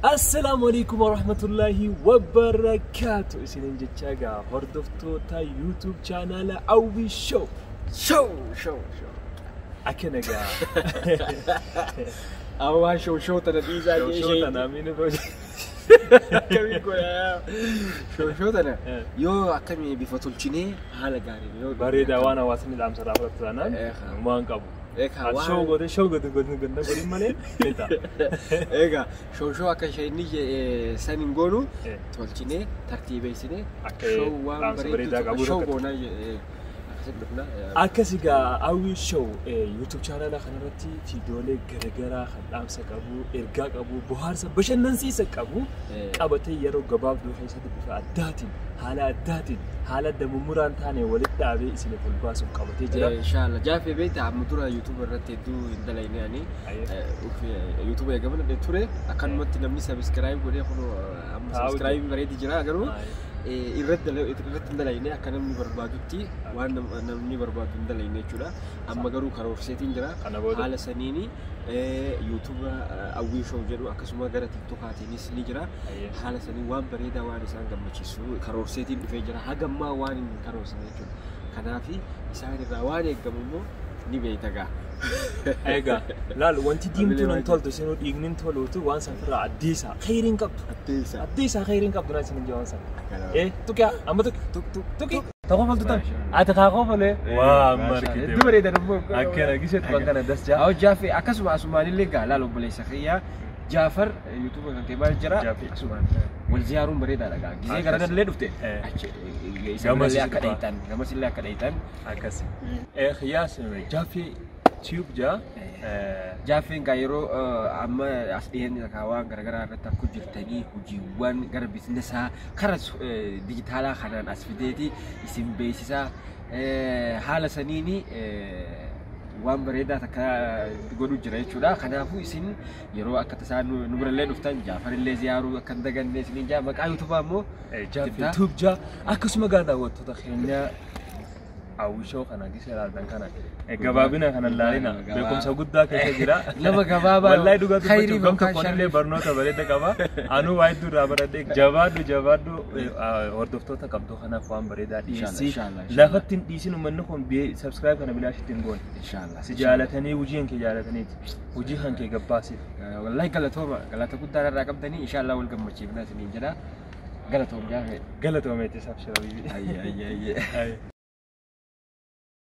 Assalaamu alaikum warahmatullahi wabarakaatu. Isiniin jechaa gaa hordoftoota YouTube chaanaala Awwii Show. Show show show. Akka nagaa. Awwaa show show tana dhiisaa Show show ishee. tana miini hojii. Akkamii godhaa? Show show tana yoo akkamii bifa tolchinee haala gaariin yoo Bareedaa waan hawaasni dhaamsa irraa fudhatu taanaan waan qabu. Eegaa Ati show goote show goote goote goote godhin malee ni ta'a. Egaa show show akka isheen inni san hin goonu tolchinee tartiibeessinee Akka show waan dhaamsa bareedduu bareedaa tokko qabu show tokko. goonaa akkasitti dhufna. Akkas egaa Awwii Show YouTube chaanala kanarratti viidiyoolee garaagaraa kan dhaamsa qabu, ergaa qabu, bohaarsa bashannansiisa qabu qabatee yeroo gabaabduu keessatti bifa addaatiin, haala addaatiin, haala damummuraan taane walitti dhaabee isiniif ol baasuuf qabatee jira. Inshallah jaafee beektaa amma dura YouTube irratti hedduu hin dalayne ani YouTube eegamana ture akkanumatti namni subscribe godhee kun amma Taa'u subscribe bareedi jira garuu irratti hin dalayne akka namni barbaadutti waan namni barbaadu hin dalayne jechuudha. Amma garuu karoorseetiin jira. Kana booda. Haala saniini YouTube Awwii Show jedhu akkasuma gara TikTokaatiinis ni jira. Haala sanii waan bareedaa waan isaan gammachiisu karoorseetiin dhufee jira. Hagammaa waan hin karoorsine jechuudha. Kanaaf isaan irraa waan eegamu immoo ni beekta gaa. Egaa laal wanti diimtuun hin toltu isinuu dhiigni hin toluutu waan san irraa addeessaa khayriin qabdu. Addeessaa. Addeessaa khayriin qabdu naa isin hin waan san. Tuqi amma tuqi. Tuk tuk. Tuqi. Tokko faltu tan. Ati kaa kofalee. Waa markite. Hedduu bareedan immoo. Akkana gisee tuqan kana das jaa. Awwa Jaaffee akkasuma asumaanillee gaa laal obboleessa kiyyaa Jaafar YouTube kan kee maal jira Jaaffee. asumaan wal ziyaaruun bareedaadha gaa. Gisee gara Akkas. illee dhufte achi isa Gamas birallee akka dhufa. dhayitan gamasillee akka dhayitan. Akkas. Xiyaas Jaaffee Tube jaa. Jaaffeen gaa yeroo amma as dhiyeenya kaa waan garaagaraa irratti akka jirtanii hojiiwwan gara biizinesaa kara dijitaalaa kanaan as fideeti isin beeksisaa haala saniini waan bareedaa takka godhu jira jechuudha. Kanaafuu isin yeroo akka tasaa nu birallee dhuftan Jaafarillee ziyaaruu akka hin daganne isiniin jaa maqaa yuutubaa immoo Jaaffee Tube jaa. Akkasuma gaa daawwattoota keenya Awwii Show kana gisee ilaaltan kana gabaabina kana ilaalina beekumsa guddaa keessa jira. Nama gabaabaa Wallahi dhugaa khayrii dubbachuuf gam yookaan tokkoon illee sharrii. barnoota bareeda qaba. Anuu waa hedduu irraa baradhee jabaadhu jabaadhu hordoftoota qabdu kanaaf waan bareedaa dhiyeessii. Inshallah, inshallah. Lafatti hin dhiisin uummanni kun subscribe kana bilaashitti hin goone. Inshallah. Si jaalatanii hojii kan kee jaalataniiti. Hojii kan kee gabbaasiif. Wallahi galatooma galata guddaa irraa qabdanii inshallah wal gammachiifnaa isiniin jedha. Galatoom Jaafee. Galatoomeetti sabshira. Ayye ayye ayye.